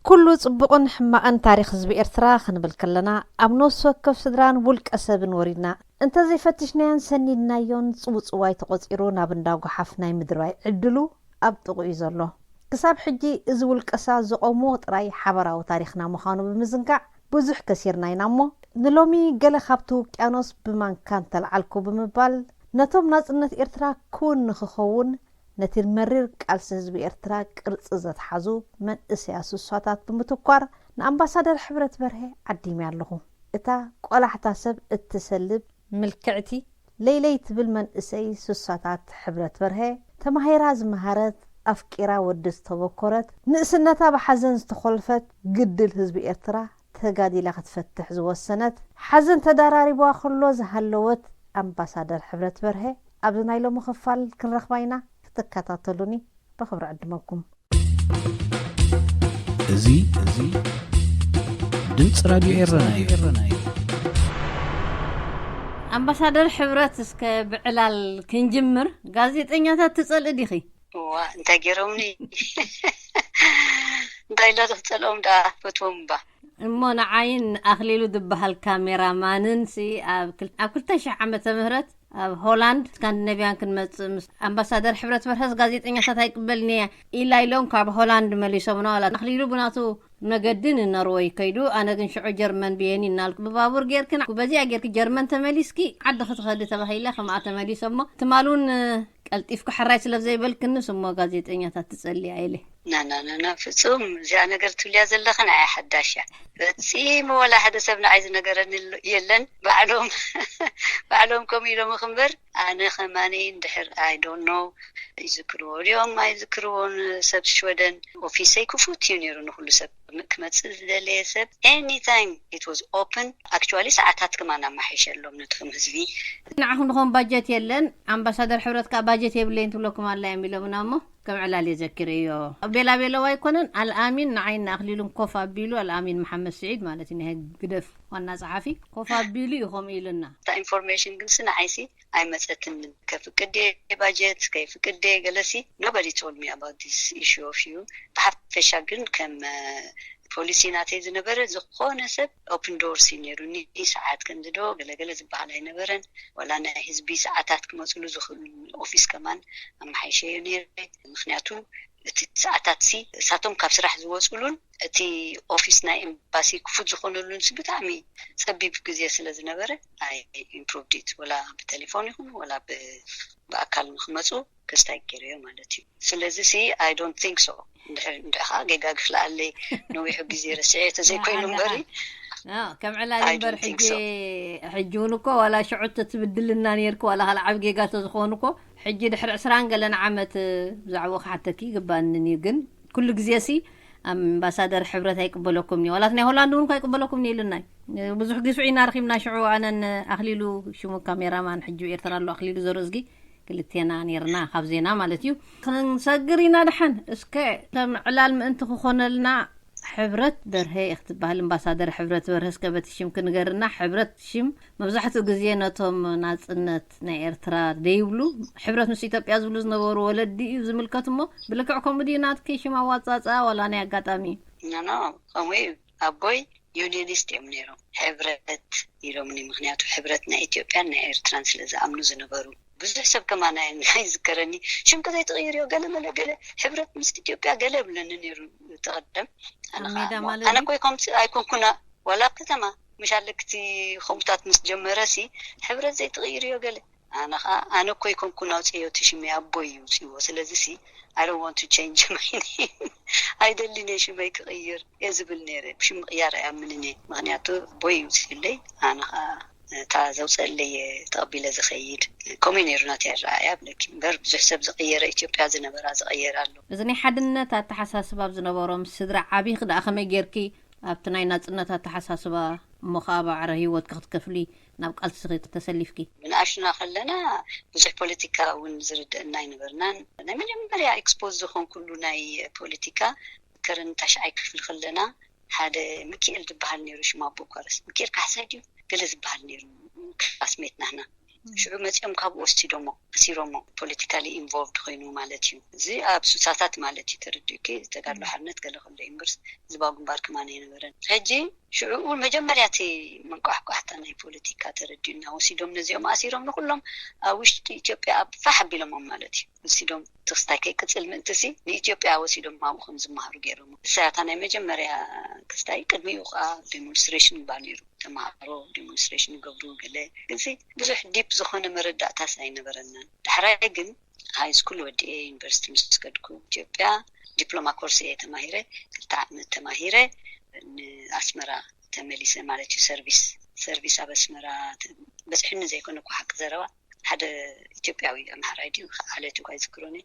ኩሉ ጽቡቕን ሕማቕን ታሪኽ ህዝቢ ኤርትራ ክንብል ከለና፣ ኣብ ነፍሲ ወከፍ ስድራን ውልቀ ሰብን ወሪድና እንተዘይፈትሽናዮን ሰኒድናዮን፣ ጽውጽዋይ ተቖጺሩ ናብ እንዳ ጓሓፍ ናይ ምድርባይ ዕድሉ ኣብ ጥቕኡ እዩ ዘሎ። ክሳብ ሕጂ እዚ ውልቀ ሰባት ዝቖምዎ ጥራይ ሓበራዊ ታሪኽና ምዃኑ ብምዝንጋዕ፣ ብዙሕ ከሲርና ኢና እሞ፣ ንሎሚ ገለ ካብቲ ውቅያኖስ ብማንካ እንተልዓልኩ ብምባል፣ ነቶም ናጽነት ኤርትራ ክውን ንኽኸውን፣ ነቲ መሪር ቃልሲ ህዝቢ ኤርትራ ቅርጺ ዘትሓዙ መንእሰያት ስሷታት ብምትኳር፣ ንኣምባሳደር ሕብረት በርሀ ዓዲመያ ኣለኹ። እታ ቆላሕታ ሰብ እትሰልብ ምልክዕቲ ለይለይ ትብል መንእሰይ ስሳታት ሕብረት በርሀ፣ ተማሂራ ዝመሃረት፣ ኣፍቂራ ወዲ ዝተበኮረት፣ ንእስነታ ብሓዘን ዝተኾልፈት፣ ግድል ህዝቢ ኤርትራ ተጋዲላ ክትፈትሕ ዝወሰነት፣ ሓዘን ተዳራሪብዋ ከሎ ዝሃለወት ኣምባሳደር ሕብረት በርሀ ኣብዚ ናይ ሎሚ ክፋል ክንረኽባ ኢና። ክትከታተሉኒ ብኽብሪ ዕድመኩም። እዚ እዚ ድምፂ ራድዮ ኤረና እዩ። ኣምባሳደር ሕብረት፣ እስከ ብዕላል ክንጅምር፣ ጋዜጠኛታት ትጸልኢ ዲኺ? እዋ እንታይ ገይሮምኒ እንታይ ኢለ ክጸልኦም ደኣ ፈትዎም እባ። እሞ ንዓይን ኣኽሊሉ ዝበሃል ካሜራ ማንን ሲ ኣብ ክል- ኣብ ክልተ ሽሕ ዓመተ ምህረት ኣብ ሆላንድ ስካንዲነቪያን ክንመጽእ ምስ ኣምባሳደር ሕብረት በርሀስ ጋዜጠኛታት ኣይቅበልን እየ ኢላ ኢሎም ካብ ሆላንድ መሊሶምና። ዋላ ኣኽሊሉ ብናቱ መገዲ ንኖርወይ ከይዱ፣ ኣነ ግን ሽዑ ጀርመን ብየኒ እናልኩ ብባቡር ጌርክን በዚኣ ጌርኪ ጀርመን ተመሊስኪ ዓዲ ክትኸዲ ተባሂለ ከምኣ ተመሊሰ። እሞ ትማል እውን ቀልጢፍኩ ሕራይ ስለ ዘይበልክንስ እሞ ጋዜጠኛታት ትጸልያ ኢለ። ናናናና ፍጹም እዚኣ ነገር ትብልያ ዘለኽን ኣያ ሓዳሽ እያ ፈጺሙ ወላ ሓደ ሰብ ንዓይ ዝነገረኒ የለን ባዕሎም ባዕሎም ከምኡ ኢሎም እምበር ኣነ ከማኒ እንድሕር I don't know ይዝክርዎ ድዮም ኣይዝክርዎን ሰብ ሽወደን ኦፊሰይ ክፉት እዩ ነይሩ ንኩሉ ሰብ ክመጽእ ዝደለየ ሰብ any time it was open actually ሰዓታት ከማን ኣማሓይሸሎም ነቶም ህዝቢ ንዓኹም ድኾን ባጀት የለን ኣምባሳደር ሕብረት ከዓ ባጀት የብለይን ትብለኩም ኣላ እዮም ኢሎምና እሞ ከም ዕላል እየ ዘኪረዮ። ቤላ ቤለዋ ኣይኮነን ኣልኣሚን ንዓይን ንኣኽሊሉን ኮፍ ኣቢሉ ኣልኣሚን መሓመድ ስዒድ ማለት እዩ ናይ ህግደፍ ዋና ጸሓፊ ኮፍ ኣቢሉ እዩ ከምኡ ኢሉና። እታ information ግንሲ ንዓይሲ ኣይመጸትንን ከፍቅድ እየ ባጀት ከይፍቅድ እየ ገለሲ nobody told me about this issue of you ብሓፈሻ ግን ከም ፖሊሲ ናተይ ዝነበረ ዝኾነ ሰብ open doors እዩ ነይሩኒ ሰዓት ከምዚ ዶ ገለገለ ዝበሃል ኣይነበረን ወላ ናይ ህዝቢ ሰዓታት ክመፅሉ ዝኽእሉ office ከማን ኣመሓይሸዮ ነይረ ምክንያቱ እቲ ሰዓታት ሲ እሳቶም ካብ ስራሕ ዝወፅሉን እቲ office ናይ embassy ክፉት ዝኾነሉን ሲ ብጣዕሚ ፀቢብ ግዜ ስለ ዝነበረ I improved it ወላ ብቴሌፎን ይኹን ወላ ብኣካል ንክመፁ ክስታይ ገይረዮ ማለት እዩ ስለዚ ሲ I don't think so እንድሕር እንድሕር ከዓ ጌጋ ክፍልኣለይ ነዊሑ ግዜ ረስዐ ተዘይኮይኑ እምበሪ ከም ዕላል እምበር ሕጂ ሕጂ እውን እኮ ዋላ ሽዑ ተትብድልና ነርክ ዋላ ካልዓብ ጌጋ ተዝኾን እኮ ሕጂ ድሕሪ ዕስራን ገለን ዓመት ብዛዕባኡ ክሓተኪ ይግባእንን እዩ ግን ኩሉ ግዜ ሲ ኣምባሳደር ሕብረት ኣይቅበለኩም እዩ ዋላት ናይ ሆላንድ እውን ኣይቅበለኩም እዩ ኢሉና ብዙሕ ግፍዒ ኢና ረኺብና ሽዑ ኣነን ኣኽሊሉ ሽሙ ካሜራማን ሕጂ ኤርትራ ኣሎ ኣኽሊሉ ዘርእዝጊ ክልቴና ነርና ካብ ዜና ማለት እዩ ክንሰግር ኢና ድሓን እስከ ከም ዕላል ምእንቲ ክኾነልና ሕብረት በርሀ ክትበሃል ኣምባሳደር ሕብረት በርሀ እስከ በቲ ሽም ክንገርና ሕብረት ሽም መብዛሕትኡ ግዜ ነቶም ናጽነት ናይ ኤርትራ ደይብሉ ሕብረት ምስ ኢትዮጵያ ዝብሉ ዝነበሩ ወለዲ እዩ ዝምልከት እሞ ብልክዕ ከምኡ ድዩ ናትኪ ሽም ኣዋጻጻ ዋላ ናይ ኣጋጣሚ እዩ ኖ ኖ ከምኡ እዩ ኣቦይ ዩኒየኒስት እዮም ነይሮም ሕብረት ኢሎምኒ ምክንያቱ ሕብረት ናይ ኢትዮጵያን ናይ ኤርትራን ስለ ዝኣምኑ ዝነበሩ ብዙሕ ሰብ ከማና ኣይዝከረኒ ሽምኪ ዘይትቕይርዮ ገለ መለ ገለ ሕብረት ምስ ኢትዮጵያ ገለ ብለኒ ነይሩ ተቐደም ኣነ ኮይ ከምቲ ኣይኮንኩና ዋላ ኣብ ከተማ ምሽ ኣለክቲ ከምታት ምስ ጀመረ ሲ ሕብረት ዘይትቕይርዮ ገለ ኣነ ከዓ ኣነ ኮይ ኮንኩን ኣውፅዮ እቲ ሽመይ ኣቦይ ይውፅዎ ስለዚ ሲ I don't want to change my name ኣይደልን እየ ሽመይ ክቕይር እየ ዝብል ነይረ ብሽም ምቕያር ኣይኣምንን እየ ምክንያቱ ኣቦይ ይውፅለይ ኣነ ከዓ እታ ዘውፀለይ ተቐቢለ ዝኸይድ ከምኡ ነይሩ ናተይ ኣረኣእያ ብለኪ እምበር ብዙሕ ሰብ ዝቐየረ ኢትዮጵያ ዝነበራ ዝቐየረ ኣሎ እዚ ናይ ሓድነት ኣተሓሳስባ ኣብ ዝነበሮም ስድራ ዓቢኽ ደኣ ከመይ ጌርኪ ኣብቲ ናይ ናጽነት ኣተሓሳስባ እሞ ከኣ ማዕረ ህይወትኪ ክትከፍሊ ናብ ቃልሲ ተሰሊፍኪ። ብንኣሽቱና ከለና ብዙሕ ፖለቲካ እውን ዝርደአና ኣይነበርናን። ናይ መጀመርያ expose ዝኾንኩሉ ናይ ፖለቲካ ከረን ታሽዓይ ክፍሊ ከለና ሓደ ሚኪኤል ዝበሃል ነይሩ ሽሙ ኣቦ ኳርስ ሚኪኤል ካሕሳይ ድዩ ገለ ዝበሃል ነይሩ classmate ናህና ሽዑ መፂኦም ካብኡ ወሲዶሞ፣ ኣሲሮሞ፣ ፖለቲካሊ ኢንቮልቭድ ኮይኑ ማለት እዩ። እዚ ኣብ ሱሳታት ማለት እዩ፣ ተረዲኡኪ? ዝተጋድሎ ሓርነት ገለ ከሎ ዩኒቨርስ ዝባው ግንባር ከማን ኣይነበረን። ሕጂ ሽዑ መጀመርያ እቲ መንቋሕቋሕታ ናይ ፖለቲካ ተረዲኡና፣ ወሲዶም ነዚኦም ኣሲሮም ንኩሎም ኣብ ውሽጢ ኢትዮጵያ ኣብ ፋሕ ኣቢሎሞም ማለት እዩ። ወሲዶም ትኽስታይ ከይቅፅል ምእንትሲ ንኢትዮጵያ ወሲዶም ኣብኡ ከም ዝመሃሩ ገይሮም። እሳያታ ናይ መጀመርያ ክስታይ፣ ቅድሚኡ ከዓ ዴሞንስትሬሽን ይባል ነይሩ። ተምሃሮ ዴሞንስትሬሽን ይገብሩ ገለ፣ ግንሲ ብዙሕ ዲፕ ዝኾነ መረዳእታስ ኣይነበረናን። ዳሕራይ ግን ሃይ ስኩል ወዲኤ ዩኒቨርሲቲ ምስ ከድኩ ኢትዮጵያ ዲፕሎማ ኮርስ እየ ተማሂረ። ክልተ ዓመት ተማሂረ ንኣስመራ ተመሊሰ ማለት እዩ። ሰርቪስ ሰርቪስ ኣብ ኣስመራ በፅሕኒ ዘይኮነ እኮ ሓቂ ዘረባ ሓደ ኢትዮጵያዊ ኣምሓራይ ድዩ ዓሌቱ እኳ ኣይዝክሮን።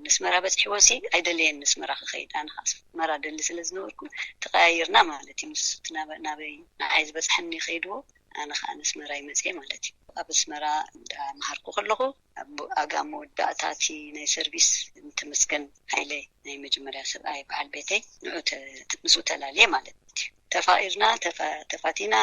ንስመራ በፅሕዎ ሲ ኣይደለየን ንስመራ ክኸይድ። ኣነ ከዓ ኣስመራ ደሊ ስለ ዝነበርኩ ተቐያይርና ማለት እዩ። ንሱ ናበይ ንዓይ ዝበፅሐኒ ይኸይድዎ፣ ኣነ ከዓ ንስመራ ይመፅእ ማለት እዩ። ኣብ ኣስመራ እንዳመሃርኩ ከለኹ ኣብ ኣጋ መወዳእታ እቲ ናይ ሰርቪስ ተመስገን ሃይለ ናይ መጀመርያ ሰብኣይ በዓል ቤተይ ንዑ ምስኡ ተላልየ ማለት እዩ። ተፋቂርና ተፋቲና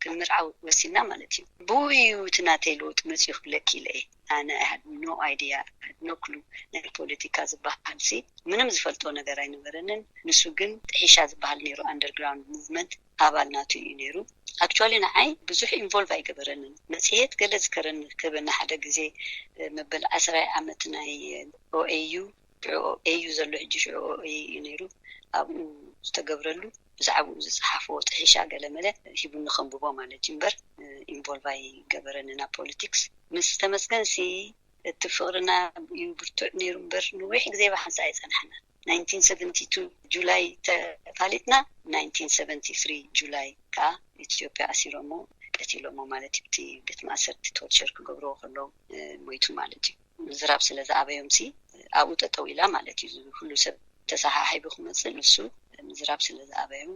ክንምርዓው ወሲና ማለት እዩ። ብኡ እዩ እቲ ናተይ ለውጢ መፅኡ ክብለኪ ኢለ እየ። ኣነ I had no idea, I had no clue ናይ ፖለቲካ ዝበሃል ሲ ምንም ዝፈልጦ ነገር ኣይነበረንን። ንሱ ግን ጥሒሻ ዝበሃል ነይሩ፣ ኣንደርግራውንድ ሙቭመንት ኣባል ናቱ እዩ ነይሩ። ኣክቹዋሊ ንዓይ ብዙሕ ኢንቮልቭ ኣይገበረንን። መፅሄት ገለ ዝከረኒ ከበና ሓደ ግዜ መበል ዓስራይ ዓመት ናይ ኦኤዩ ሽዑ ኤዩ ዘሎ ሕጂ ሽዑ ኤዩ እዩ ነይሩ። ኣብኡ ዝተገብረሉ ብዛዕባኡ ዝፀሓፎ ጥሒሻ ገለመለ ሂቡኒ ከንብቦ ማለት እዩ እምበር ኢንቮልቭ ኣይገበረንን ኣብ ፖለቲክስ። ምስ ተመስገን ሲ እቲ ፍቕርና እዩ ብርቱዕ ነይሩ እምበር ነዊሕ ግዜ ብሓንሳእ ኣይፀናሕናን። ናይንቲን ሰቨንቲ ቱ ጁላይ ተፋሊጥና፣ ናይንቲን ሰቨንቲ ትሪ ጁላይ ከዓ ኢትዮጵያ ኣሲሮሞ ቀቲሎሞ ማለት እዩ። እቲ ቤት ማእሰርቲ ቶርቸር ክገብርዎ ከለዉ ሞይቱ ማለት እዩ። ምዝራብ ስለ ዝኣበዮም ሲ ኣብኡ ጠጠው ኢላ ማለት እዩ። ኩሉ ሰብ ተሰሓሒቡ ክመፅእ ንሱ ምዝራብ ስለ ዝኣበዮም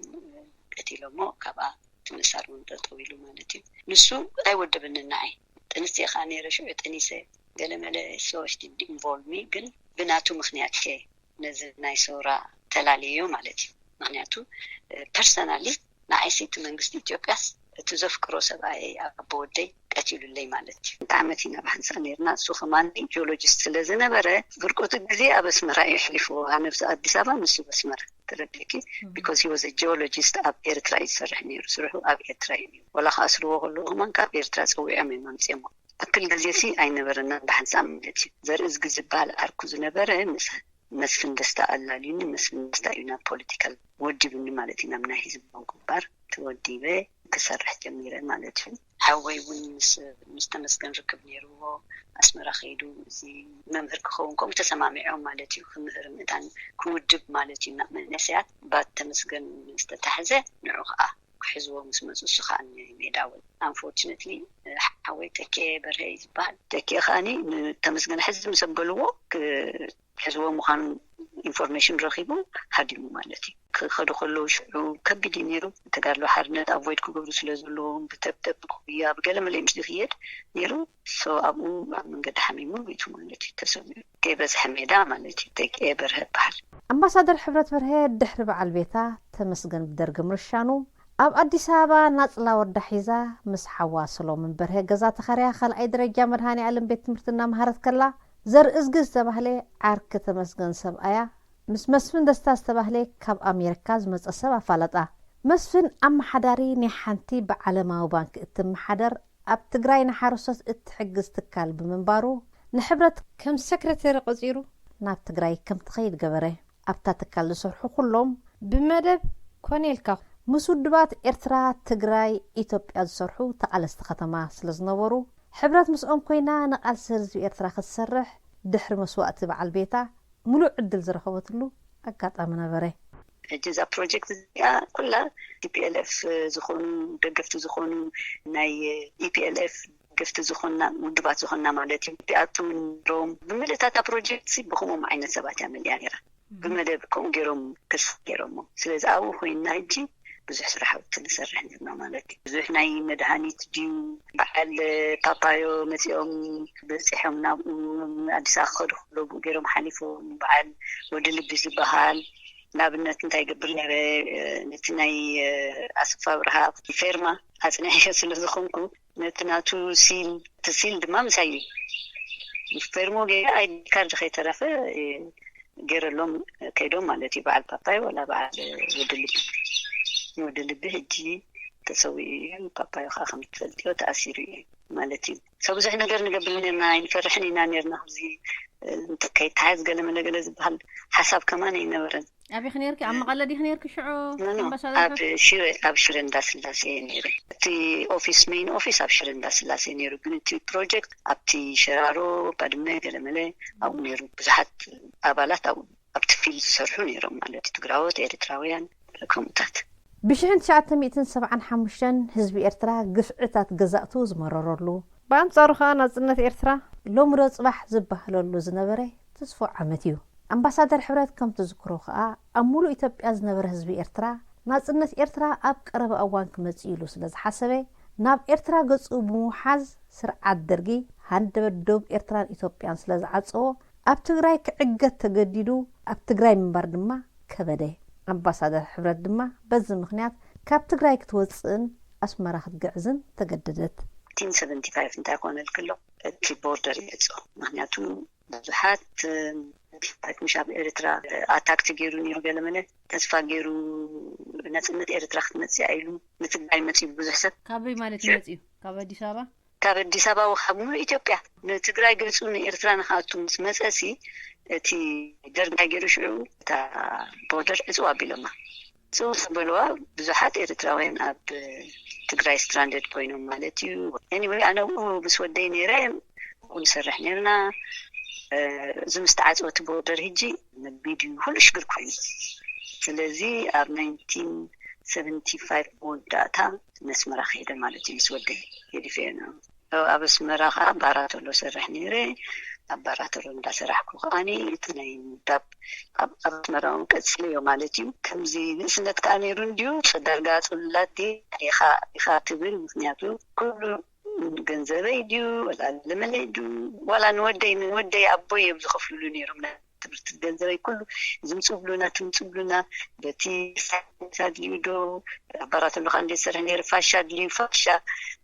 ቀቲሎሞ ካብኣ እቲ ምእሳር እውን ጠጠው ኢሉ ማለት እዩ። ንሱ ኣይወደበንን ንዓይ። ጠንስቲ ከዓ ነይረ ሽዑ ጠኒሰ ገለመለ ሰዎች ኢንቮልቭ ሚ ግን ብናቱ ምክንያት ከ ነዚ ናይ ሰውራ ተላለዮ ማለት እዩ። ምክንያቱ ፐርሰናሊ ንዓይሲ እቲ መንግስቲ ኢትዮጵያስ እቲ ዘፍቅሮ ሰብኣየይ ኣቦ ወደይ ቀቲሉለይ ማለት እዩ። ክልተ ዓመት ኢና ብሓንሳእ ነርና። እሱ ከማን ጂኦሎጂስት ስለ ዝነበረ ብርቁቲ ግዜ ኣብ ኣስመራ እዩ ኣሕሊፍዎ። ኣነ ኣብ ኣዲስ ኣበባ ንሱ ኣብ ኣስመራ ተረዲእኪ። ቢኮዝ ሂ ዋዝ ጂኦሎጂስት ኣብ ኤርትራ እዩ ዝሰርሕ ነይሩ። ስርሑ ኣብ ኤርትራ እዩ። ወላ ክኣስርዎ ከለዉ ከማን ካብ ኤርትራ ፀዊዖም እዮም ኣምፅኦሞ። ኣክል ግዜ ሲ ኣይነበረናን ብሓንሳእ ማለት እዩ። ዘርእዝጊ ዝበሃል ዓርኩ ዝነበረ ምስ መስፍን ደስታ ኣላልዩኒ። መስፍን ደስታ እዩ ናብ ፖለቲካል ወዲቡኒ ማለት እዩ። ናብ ናይ ህዝባዊ ግንባር ተወዲበ ክሰርሕ ጀሚረ ማለት እዩ። ሓወይ እውን ምስ ምስ ተመስገን ርክብ ነይርዎ። ኣስመራ ከይዱ እዚ መምህር ክኸውን ከምኡ ተሰማሚዖም ማለት እዩ። ክምህር ምእንታን ክውድብ ማለት እዩ። ናብ መንእሰያት ባት ተመስገን ዝተታሕዘ ንዑ ከዓ ክሕዝዎ ምስ መፁ እሱ ከዓ ሜዳ ወ ኣንፎርችነትሊ ሓወይ ተኬ በርሀ እዩ ዝበሃል። ተኬ ከዓኒ ንተመስገን ሕዚ ምስ ኣበልዎ ክሕዝዎ ምዃኑ ኢንፎርሜሽን ረኺቡ ሃዲሙ ማለት እዩ። ክኸዱ ከለዉ ሽዑ ከቢድ እዩ ነይሩ። ተጋድሎ ሓርነት ኣቮይድ ክገብሩ ስለ ዘለዎም ብተብተብ ብኩብያ ብገለ መለ ምስ ዝኽየድ ነይሩ። ሶ ኣብኡ ኣብ መንገዲ ሓሚሙ ሞይቱ ማለት እዩ። ተሰሚዑ ከይበዝሐ ሜዳ ማለት እዩ። ተኬ በርሀ ይበሃል። ኣምባሳደር ሕብረት በርሀ ድሕሪ በዓል ቤታ ተመስገን ብደርጊ ምርሻኑ ኣብ ኣዲስ ኣበባ ናፅላ ወዳ ሒዛ ምስ ሓዋ ሰሎምን በርሀ ገዛ ተኻርያ ካልኣይ ደረጃ መድሃኔ ኣለም ቤት ትምህርቲ እናምሃረት ከላ ዘርእዝጊ ዝተባህለ ዓርኪ ተመስገን ሰብኣያ ምስ መስፍን ደስታ ዝተባህለ ካብ ኣሜሪካ ዝመፀ ሰብ ኣፋለጣ። መስፍን ኣመሓዳሪ ናይ ሓንቲ ብዓለማዊ ባንክ እትመሓደር ኣብ ትግራይ ንሓረስቶት እትሕግዝ ትካል ብምንባሩ ንሕብረት ከም ሰክረተሪ ቆፂሩ ናብ ትግራይ ከም ትኸይድ ገበረ። ኣብታ ትካል ዝሰርሑ ኩሎም ብመደብ ኮነ ኢልካ ምስ ውድባት ኤርትራ፣ ትግራይ፣ ኢትዮጵያ ዝሰርሑ ተቓለስቲ ከተማ ስለ ዝነበሩ ሕብረት ምስኦም ኮይና ንቓልሲ ህዝቢ ኤርትራ ክትሰርሕ ድሕሪ መስዋእቲ በዓል ቤታ ምሉእ ዕድል ዝረኸበትሉ ኣጋጣሚ ነበረ። ሕጂ እዛ ፕሮጀክት እዚኣ ኩላ ቲ ፒ ኤል ኤፍ ዝኾኑ ደገፍቲ ዝኾኑ ናይ ኢ ፒ ኤል ኤፍ ደገፍቲ ዝኾንና ውድባት ዝኾንና ማለት እዩ። እቲኣቶም ሮም ብምልእታታ ፕሮጀክት ሲ ብኸምኦም ዓይነት ሰባት እያ መሊኣ ነይራ። ብመደብ ከምኡ ገይሮም ክስ ገይሮሞ። ስለዚ ኣብኡ ኮይንና ሕጂ ብዙሕ ስራሕቲ ንሰርሕ ነርና ማለት እዩ። ብዙሕ ናይ መድሃኒት ድዩ በዓል ፓፓዮ መፂኦም በፂሖም ናብኡ ኣዲስ ኣበባ ክኸዱ ከለዉ ብኡ ገይሮም ሓሊፎም። በዓል ወዲ ልቢ ዝበሃል ንኣብነት እንታይ ይገብር ነይረ፣ ነቲ ናይ ኣሰፋ ብርሃ ፌርማ ኣፅኒዐዮ ስለ ዝኾንኩ፣ ነቲ ናቱ ሲል፣ እቲ ሲል ድማ ምሳይ እዩ። ፌርሞ ገይረ፣ ኣይዲ ካርድ ከይተረፈ፣ እ፣ ገይረሎም ከይዶም ማለት እዩ። በዓል ፓፓዮ ዋላ በዓል ወዲ ልቢ። ወዲ ልቢ ሕጂ ተሰዊኡ እዩ። ፓፓዮ ከዓ ከም ትፈልጥዮ ተኣሲሩ እዩ ማለት እዩ። ሰው ብዙሕ ነገር ንገብር ነርና፣ ኣይንፈርሕን ኢና ነርና። ኣብዚ፣ እ፣ ከይተሓዝ ገለ መለገለ ዝበሃል ሓሳብ ከማን ኣይነበረን። ኣበይ ክ ነርኪ? ኣብ መቐለ ዲክ ነርኪ ሽዑ? ኖ፣ ኖ፣ ኣምባሳደር ኣብ ሽረ፣ ኣብ ሽረ እንዳስላሴ እየ ነይረ። እቲ ኦፊስ፣ ሜይን ኦፊስ ኣብ ሽረ እንዳስላሴ ነይሩ፣ ግን እቲ ፕሮጀክት ኣብቲ ሸራሮ፣ ባድመ፣ ገለመለ ኣብኡ ነይሩ። ብዙሓት ኣባላት ኣብኡ፣ ኣብቲ ፊልድ ዝሰርሑ ነይሮም፣ ማለት እዩ፣ ትግራዎት፣ ኤርትራውያን፣ ከምኡታት። ብ ሽሕን ትሽዓተ ሚእትን ሰብዓን ሓሙሽተን ህዝቢ ኤርትራ ግፍዕታት ገዛእቱ ዝመረረሉ፣ ብኣንጻሩ ከኣ ናጽነት ኤርትራ ሎሚ ዶ ጽባሕ ዝበሃለሉ ዝነበረ ተስፎ ዓመት እዩ። ኣምባሳደር ሕብረት ከም ትዝክሮ ከኣ፣ ኣብ ሙሉእ ኢትዮጵያ ዝነበረ ህዝቢ ኤርትራ፣ ናጽነት ኤርትራ ኣብ ቀረባ እዋን ክመጽእ ኢሉ ስለ ዝሓሰበ፣ ናብ ኤርትራ ገጹ ብምውሓዝ፣ ስርዓት ደርጊ ሃንደበት ደቡብ ኤርትራን ኢትዮጵያን ስለ ዝዓጸዎ፣ ኣብ ትግራይ ክዕገት ተገዲዱ፣ ኣብ ትግራይ ምንባር ድማ ከበደ። ኣምባሳደር ሕብረት ድማ በዚ ምኽንያት ካብ ትግራይ ክትወጽእን ኣስመራ ክትግዕዝን ተገደደት። ናይንቲን ሰቨንቲ ፋይቭ እንታይ ኮነ ኢልክሎ፣ እቲ ቦርደር ይዕጾ። ምኽንያቱ ብዙሓት፣ እ፣ ምሽ ኣብ ኤርትራ ኣታክ ተገይሩ ነይሩ፣ ገለመለ ተስፋ ገይሩ፣ ነጽነት ኤርትራ ክትመጽእ ኢሉ ንትግራይ መጺኡ ብዙሕ ሰብ። ካበይ ማለት እዩ መጺኡ? ካብ ኣዲስ ኣበባ? ካብ ኣዲስ ኣበባ ወ ካብ ሙሉእ ኢትዮጵያ ንትግራይ ገጹ ንኤርትራ ንክኣቱ ምስ መጸሲ፣ እቲ ደርጋይ ገይሩ ሽዑ እታ ቦርደር ዕጽዋ ኣቢሎማ። ጽው ዝበልዋ ብዙሓት ኤርትራውያን ኣብ ትግራይ ስትራንደድ ኮይኖም ማለት እዩ። ኤኒወይ፣ ኣነ ኣብኡ ምስ ወደይ ነይረ፣ ኣብኡ ንሰርሕ ነርና። እ፣ እዚ ምስ ተዓጽወ እቲ ቦርደር፣ ሕጂ ነቢድ እዩ፣ ኩሉ ሽግር ኮይኑ። ስለዚ ኣብ ናይንቲን ሰቨንቲ ፋይቭ መወዳእታ ነስመራ ከይደ ማለት እዩ፣ ምስ ወደይ ገዲፈዮ። ኣብ ኣስመራ ከዓ ባራቶሎ ሰርሕ ነይረ። ኣብ ባራቶሎ እንዳሰራሕኩ ከዓኒ እቲ ናይ ምዳብ ኣብ፣ ኣብ ኣስመራ እውን ቀጺለዮ ማለት እዩ። ከምዚ ንእስነት ከዓ ነይሩ እንድዩ፣ ዳርጋ ጽላት ድየ ኢኻ፣ ኢኻ ትብል፣ ምኽንያቱ ኩሉ ገንዘበይ ድዩ፣ ወላ ለመለይ ድዩ፣ ዋላ ንወደይ፣ ንወደይ ኣቦይ እዮም ዝኸፍሉሉ ነይሮም። ትምህርቲ ገንዘበይ ኩሉ ዝምፅብሉና፣ ትምፅብሉና፣ በቲ ሳይንስ ኣድልዩ ዶ፣ ኣብ ባራቶሎ ከዓ እንዴት ሰርሕ ነይረ፣ ፋሻ ኣድልዩ፣ ፋሻ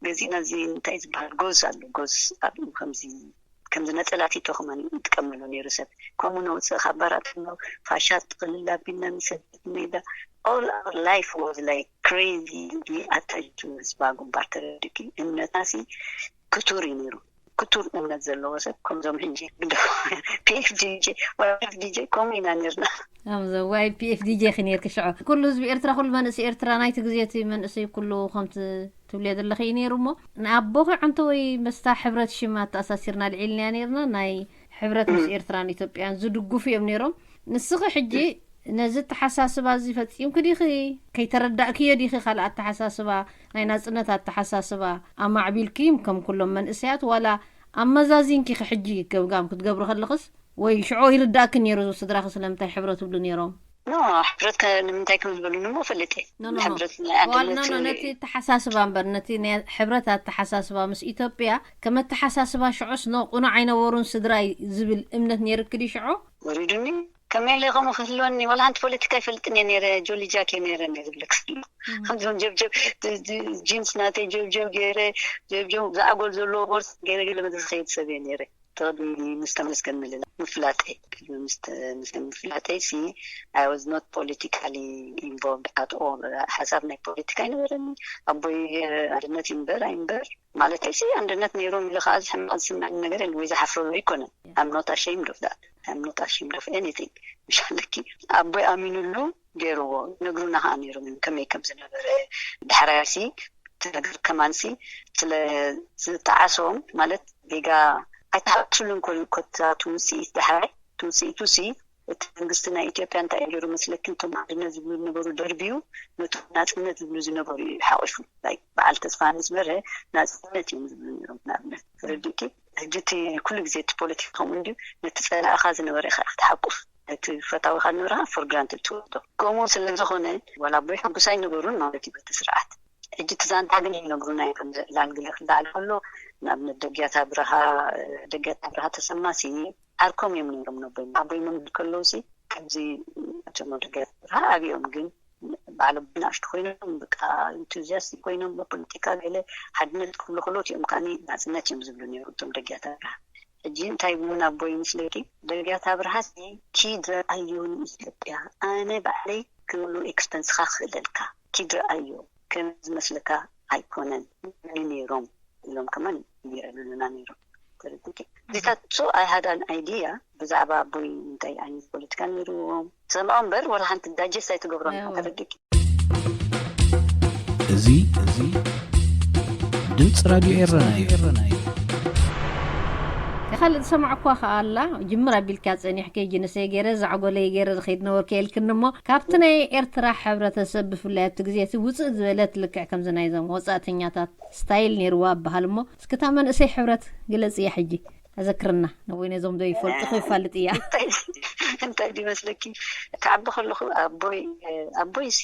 ገዚእና፣ እዚ እንታይ ዝበሃል፣ ጎዝ ኣሎ፣ ጎዝ ኣብኡ ከምዚ፣ ከምዚ ነፀላ ቲቶ ከማን ይጥቀመሉ ነይሩ ሰብ። ከምኡ ነውፅእ ካብ ባራቶሎ፣ ፋሻ ጥቕልል ኣቢልና ንሰደድ ሜዳ። All our life was like crazy. We attached to ህዝባ ግንባር፣ ተረድእኪ? እምነትና ሲ ክቱር እዩ ነይሩ። ክቱር እምነት ዘለዎ ሰብ፣ ከምዞም ሕጂ ፒኤፍዲጄ፣ ዋላ ፒኤፍዲጄ ከምኡ ኢና ነርና። ከምዞም ዋይ ፒኤፍዲጄ ኺ ነርኪ ሽዑ። ኩሉ ህዝቢ ኤርትራ፣ ኩሉ መንእሰይ ኤርትራ ናይቲ ግዜ፣ እቲ መንእሰይ ኩሉ ከምቲ ትብልዮ ዘለኺ እዩ ነይሩ። እሞ ንኣቦኺ ዓንተ ወይ መስታ ሕብረት ሽም ኣተኣሳሲርና ልዒልናያ ነርና። ናይ ሕብረት ምስ ኤርትራን ኢትዮጵያን ዝድግፉ እዮም ነይሮም። ንስኺ ሕጂ ነዚ ኣተሓሳስባ እዚ ፈጺምኪ ዲኺ? ከይተረዳእክዮ ዲኺ ካልእ ኣተሓሳስባ፣ ናይ ናጽነት ኣተሓሳስባ ኣማዕቢልኪ ከም ኩሎም መንእሰያት፣ ዋላ ኣመዛዚንኪ ሕጂ ገምጋም ክትገብሪ ከለኽስ? ወይ ሽዑ ይርዳእኪ ነይሩ ስድራኺ ስለምንታይ ሕብረት ትብሉ ነይሮም? ኖ፣ ሕብረት ከ-፣ ንምንታይ ከም ዝበሉኒ እሞ ፈልጥ እየ። ኖ፣ ኖ፣ ኖ። ሕብረት ናይ ዋላ፣ ኖ፣ ኣንድነት ኖ፣ ነቲ ኣተሓሳስባ እምበር፣ ነቲ ናይ ሕብረት ኣተሓሳስባ ምስ ኢትዮጵያ ከም ኣተሓሳስባ ሽዑስ ኖ፣ ቅኑዕ ኣይነበሩን ስድራይ ዝብል እምነት ነይርኪ ድዩ ሽዑ? ወሪዱኒ። ከመይ ኢለ ከምኡ ክህልወኒ? ዋላ ሓንቲ ፖለቲካ ኣይፈልጥን እየ ነይረ፣ ጆሊ ጃክ እየ ነይረ፣ ነይረ ዝብለክ ዘሎ። እም። ከምዞም ጀብጀብ፣ ጅንስ ናተይ ጀብጀብ ገይረ፣ ጀብጀብ ዝዓጎል ዘለዎ ቦርሳ ገይረ ገለ መለ ዝኸይድ ሰብ እየ ነይረ። ተቕድሚ ምስ ተመስገን ምልላ ምፍላጠይ፣ ቅድሚ ምስ ተ-፣ ምስ ምፍላጠይ ሲ፣ I was not politically involved at all። ሓሳብ ናይ ፖለቲካ ኣይነበረኒ። ኣቦይ ኣንድነት ይንበር ኣይንበር፣ ማለተይ ሲ፣ ኣንድነት ነይሮም ኢለ ከዓ ዝሕማቕ ዝስምዐኒ ነገር የለን ወይ ዝሓፍረሉ ኣይኮነን። I'm not ashamed of that. I'm not ashamed of anything። ምሽ ኣለኪ፣ ኣቦይ ኣሚኑሉ ገይርዎ፣ ነግሩና ከዓ ነይሮም እዮም ከመይ ከም ዝነበረ። ዳሕራይ ሲ፣ እቲ ነገር ከማን ሲ፣ ስለ ዝተዓሶም፣ ማለት ጌጋ ኣይተሓወሱሉን ኮ-፣ ኮታ ትውፅኢት ዳሕራይ፣ ትውፅኢቱ ሲ፣ እቲ መንግስቲ ናይ ኢትዮጵያ እንታይ እዩ ገይሩ መስለኪ? እቶም ኣንድነት ዝብሉ ዝነበሩ ደርብዩ፣ ነቶም ናፅነት ዝብሉ ዝነበሩ እዩ ሓቂፉ። ላይክ በዓል ተስፋሃንስ በርሀ ናፅነት እዮም ዝብሉ ነይሮም፣ ንኣብነት። ተረዲእኪ? ሕጂ እቲ ኩሉ ግዜ እቲ ፖለቲካ ከምኡ እንድዩ፣ ነቲ ፀላእኻ ዝነበረ ኢኻ ክትሓቁፍ፣ ነቲ ፈታዊኻ ዝነበረ ፎር ግራንትድ ትወስዶ። ከምኡ ስለ ዝኾነ፣ ዋላ ኣቦይ ሕጉስ ኣይነበሩን ማለት እዩ በቲ ስርዓት። ሕጂ እቲ ዛንታ ግን ይነግሩና እዮም፣ ከምዚ ዕላል ግለ ክለዓል ከሎ፣ ንኣብነት ደግያት ኣብርሃ፣ ደግያት ኣብርሃ ተሰማ ሲ ዓርኮም እዮም ነይሮም ነቦይ። ኣቦይ መምህር ከለዉ ሲ፣ ከምዚ፣ እቶም ወዲ ገዛ ኣብኦም ግን ባዕሎም ብናእሽቱ ኮይኖም፣ በቃ፣ ኢንቱዚያስት ኮይኖም ብፖለቲካ ገለ ሓድነት ክብሉ ከለዉ፣ እቲኦም ከዓኒ ናጽነት እዮም ዝብሉ ነይሮም፣ እቶም ደጊያት ኣብርሃ። ሕጂ እንታይ ይብሉና ኣቦይ ይመስለኪ? ደጊያት ኣብርሃ ሲ ኪድ ረኣዮ ንኢትዮጵያ፣ ኣነ ባዕለይ ክብሉ ኤክስፐንስኻ ክኽእለልካ፣ ኪድ ረኣዮ፣ ከም ዝመስለካ ኣይኮነን፣ ምኒ ነይሮም ኢሎም ከማን ይረዱሉና ነይሮም። ተረድኪ? ዚታት ሶ ኣይ ሃድ ኣን ኣይዲያ ብዛዕባ ኣቦይ እንታይ ዓይነት ፖለቲካ ነይርዎም። ሰምዖ እምበር ወላ ሓንቲ ዳጀስት ኣይትገብሮን። ተረድኪ? እዚ እዚ ድምፂ ራድዮ ኤረና እዩ። ካልእ ዝሰማዕኳ ከኣ ኣላ። ጅምር ኣቢልካ ጸኒሕኪ፣ ጅንሰይ ገይረ፣ ዛዕጎለይ ገይረ ዝኸይድ ነበርኩ ኢልክኒ እሞ፣ ካብቲ ናይ ኤርትራ ሕብረተሰብ ብፍላይ ኣብቲ ግዜ እቲ ውጽእ ዝበለት ልክዕ ከምዚ ናይዞም ወጻእተኛታት ስታይል ነይርዋ ኣበሃል እሞ፣ እስኪ እታ መንእሰይ ሕብረት ግለጽያ ሕጂ። ኣዘክርና ነቦይ ነዞም ዶ ይፈልጡ ይፋልጥ እያ። እንታይ ድዩ መስለኪ? ክዓቢ ከለኹ ኣቦይ ኣቦይ ሲ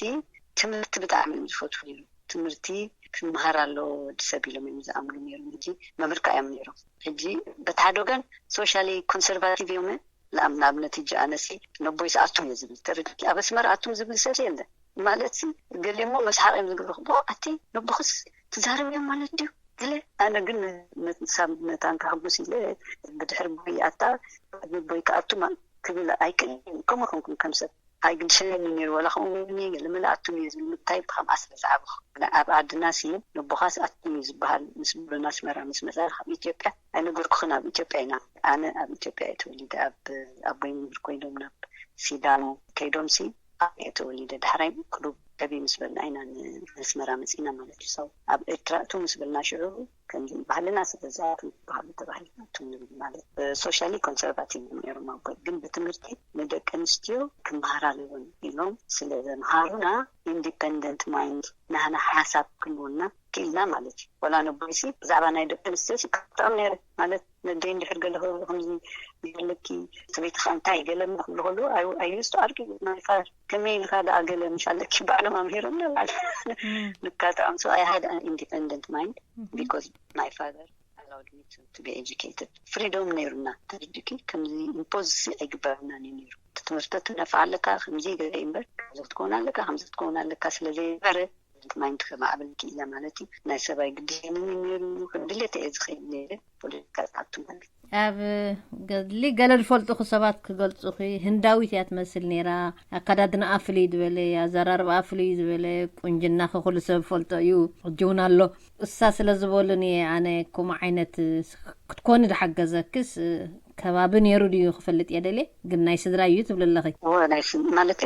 ትምህርቲ ብጣዕሚ እዮም ዝፈትዉ ነይሩ። ትምህርቲ ክመሃር ኣለዎ ወዲ ሰብ ኢሎም እዮም ዝኣምኑ ነይሮም። ሕጂ መምህር ከኣ እዮም ነይሮም። ሕጂ በቲ ሓደ ወገን ሶሻሊ ኮንሰርቫቲቭ እዮም። ንኣብነት ሕጂ ኣነሲ ነቦይ ሰኣቱም እየ ዝብል ተረድኪ? ኣብ ኣስመራ ኣቱም ዝብል ሰብ የለ ማለት ሲ ገሊሞ መስሓቅ እዮም ዝገብሩ። ኣቲ ነቦኽስ ትዛረብ እዮም ማለት ድዩ? ኢለ ኣነ ግን ነታን ከሕጉስ ኢለ ብድሕሪ ቦይ ኣታ ቦይ ከኣቱም ክብል ኣይክእል። ከምኡ ኮንኩም ከም ሰብ ኣይግድሰለኒ ነይሩ። ዋላ ከምኡ ገለ መለ ኣቱም እየ ዝብል ምታይ ብከምኣ ስለ ዝዓበኹ። ኣብ ዓድና ሲ ነቦኻስ ኣቱም እዩ ዝበሃል ምስ ብሉና ኣስመራ ምስ መፃ ካብ ኢትዮጵያ ኣይነገርኩኽን። ኣብ ኢትዮጵያ ኢና ኣነ ኣብ ኢትዮጵያ እየ ተወሊደ። ኣብ ኣቦይ መምህር ኮይኖም ናብ ሲዳሞ ከይዶም ሲ ኣብ እየ ተወሊደ። ዳሕራይ ክሉብ ዕብይ ምስ በልና ኢና ንኣስመራ መፂና ማለት እዩ። ሰው ኣብ ኤርትራ እቱ ምስ በልና ሽዑ ከም ባህልና ስለ ዝኣቱ ባህሉ ተባሂልና እቱ ንብል ማለት ሶሻሊ ኮንሰርቫቲቭ ነይሮም ኣቦይ ግን ብትምህርቲ ንደቂ ኣንስትዮ ክመሃር ኣለዎን ኢሎም ስለ ዘምሃሩና ኢንዲፐንደንት ማይንድ ናህና ሓሳብ ክንውና ክኢልና ማለት እዩ። ወላ ነቦይሲ ብዛዕባ ናይ ደቂ ኣንስትዮ ሲ ክጥዕም ነይረ ማለት ነደይ እንድሕር ገለ ከምዚ ዘለኪ ሰበይቲ ከዓ እንታይ ገለ ክብሉ ከለዉ ኣይ ዩስቱ ኣርጊ ማይ ፋር ከመይ ኢልካ ደኣ ገለ ምሽ ኣለኪ ባዕሎም ኣምሂሮም ነባዕል ንካትዖም so I had an independent mind because my father allowed me to, to be educated freedom ነይሩና ተረድኪ ከምዚ ኢምፖዝ ሲ ኣይግበረና ነይሩ ትምህርቲ ትነፋ ኣለካ ከምዚ ገለ እምበር ከምዚ ክትከውን ኣለካ ከምዚ ክትከውን ኣለካ ስለ ዘይበረ ማይንድ ከማዕብል ክኢለ ማለት እዩ ናይ ሰብኣይ ግድሰንን ነይሩ ድሌት እየ ዝኽእል ነይረ ፖለቲካ ዝኣቱ ማለት ኣብ ገድሊ ገለ ዝፈልጡኺ ሰባት ክገልጹኺ ህንዳዊት እያ ትመስል ነይራ ኣካዳድናኣ ፍልይ ዝበለ ኣዘራርባኣ ፍልይ ዝበለ ቁንጅናኺ ኩሉ ሰብ ፈልጦ እዩ ሕጂ እውን ኣሎ እሳ ስለ ዝበሉን እየ ኣነ ከምኡ ዓይነት ክትኮኒ ዝሓገዘክስ ከባቢ ነይሩ ድዩ ክፈልጥ እየ ደልየ ግን ናይ ስድራ እዩ ትብሊ ኣለኺ ማለት